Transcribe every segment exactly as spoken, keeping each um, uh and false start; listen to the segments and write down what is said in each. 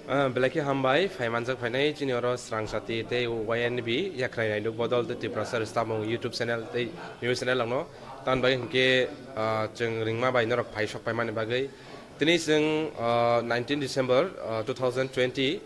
Ah, belai khe hambai, phai manjak phainai chini oro Srang Sati tei Y N B, Yakhrai Naiduk Bodol tei Tiprasa Rwstamung YouTube channel tei news channel rokno. Tamni bagwi hinkhe, ah, chwng ringma bai norok phai sok paimani bagwi. Tini chwng, ah, nineteen December, ah, two thousand twenty,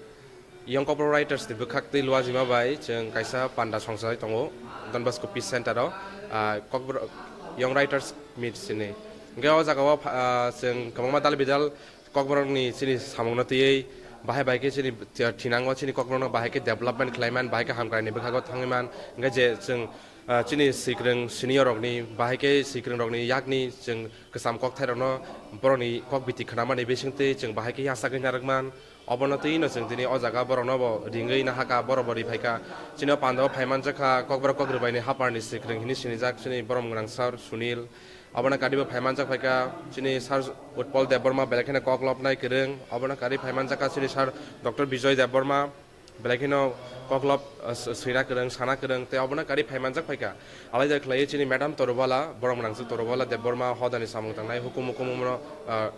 Young Kokborok Writers ni bwkhak twi luajima bai chwng kaisa panda songchai tongo Don Bosco Peace Center o, ah, Kokborok Young Writers Meet sini. Hinkhe o jaga o pha-, ah, chwng kwbangma dal bidal Kokborokni chini samungno twiwi bahai bahai khe chini thinango chini Kokborokno bahai khe development khlai man, bahai khe hamkraini bwkhago thangwi man. Hinkhe je chwng, ah, chini swikwrwng senior rokni, bahai khe swikwrwng rokni yakni chwng kwcham kokthai rokno borokni kok biti khnamani bisingtwi chwng bahai khe yachagwi narwk man. Obono twi no chwng tini o jaga borokno bo ringwi nahaka, borok bo ri phaikha. Chini o pandao phai manjakha Kokborok Kok Rwbaini Haparni swikwrwng hini sinijak chini borom gwnang sir Sunil. Obono karibo phai manjak phaikha chini sir Utpal Debbarma, belai kheno kok lobnai kwrwng. Obono kari phai manjakha chini sir Doctor Bijoy Debbarma, belai kheno kok lob, uh, s-, swina kwrwng, sana kwrwng, tei obono kari phai manjak phaikha. Alaida khlaiwi chini madam Torubala, borom gwnang sir Torubala Debbarma, hodani samung tangnai, hukum hukum umno, uh,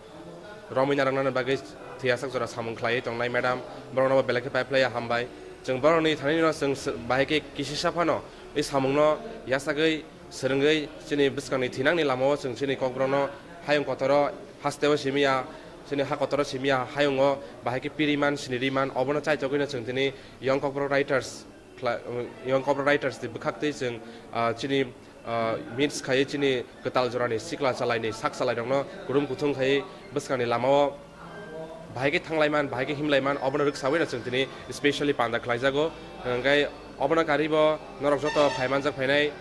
romwi narwknani bagwi thwiyasak jora samung khlaiwi tongnai madam, borokno bo belai khe pai phlaiya hambai. Chwng borokni thani no chwng s-, bahai khe kisisa phano i samungno yachagwi swrwngwi chini bwskangni thinangni lamao chwng chini Kokborokno hayung kotoro hasteo simiya, chini ha kotoro simiya hayungo bahai khe piri man, siniri man, obono chaitogwino chwng tini Young Kokborok Writers khla-, Young Kokborok Writers ni bwkhaktwi chwng, ah, chini, ah, meets khaiwi chini kwtal jorani sikla chalaini sak chalairokno kurum kuthum khaiwi bwskangni lamao bahai khe thanglaiman, bahai khe himlaiman, obono rwksawi no chwng tini specially panda khlaijago. Hwnkhe obono karibo norok joto phai manjak phainai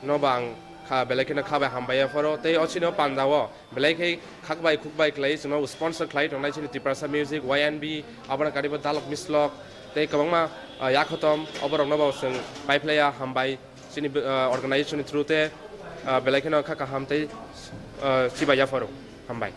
no bo ang kha, belai kheno kha bai hambai ya phoro. Tei o chini o panda o belai khe khak bai khuk bai khlai chwngno sponsor khlai tongnai chini Tiprasa Music, Y N B, obono karibo Dalok Mislok tei kwbangma, ah, yakhotom oborokno bo chwng pai phlaiya hambai. Chini, ah, organization ni through te, ah, belai kheno kha kaham tei, ah, chibai yapharo. Hambai.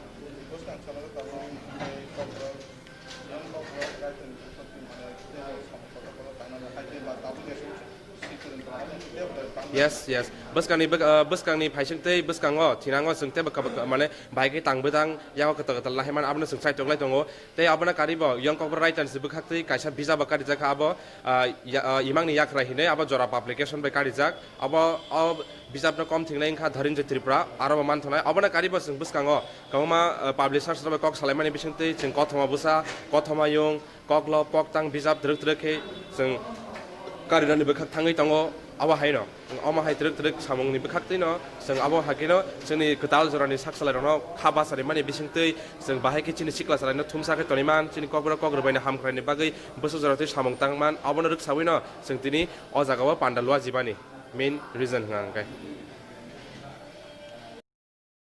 Yes, yes. Bwskangni bwk-, ah, bwskangni phaising tei bwskango thinango chwng tei bwkha bwkha mane bai khe tang bwtang yago kwtal kwtal lahimani abono chwng chaitok lai tongo. Tei abono karibo Young Kokborok Writers ni bwkhaktwi kaisa bijabo karijak kha abo, ah, ya-, ah, Imangni Yakrai hinwi abo jora publication bai karijak. Abo o bijapno kom thingnai wngkha Dharinjoy Tripura, aro bo manthognai. Abono karibo chwng bwskango kwbangma, ah, publishers rok bai kok salaimani bisingtwi chwng Kothoma Bwsa, Kothoma Yung, Koklob, Koktang bijap twrwk twrwk khe chwng karinani bwkhak thangwi tongo. Abo haino, omo hai twrwk twrwk samungni bwkhaktwino chwng abo haikeno chwngni kwtal jorani sak salairokno kha bacharimani bisingtwi chwng bahai khe chini sikla chalaino thumsa khe toniman, chini Kokborok Kok Rwbaini hamkraini bagwi bwswk jorotwi samung tangman, abono rwksawino chwng tini o jagao panda lua jibani main reason hwnka hwnkhe.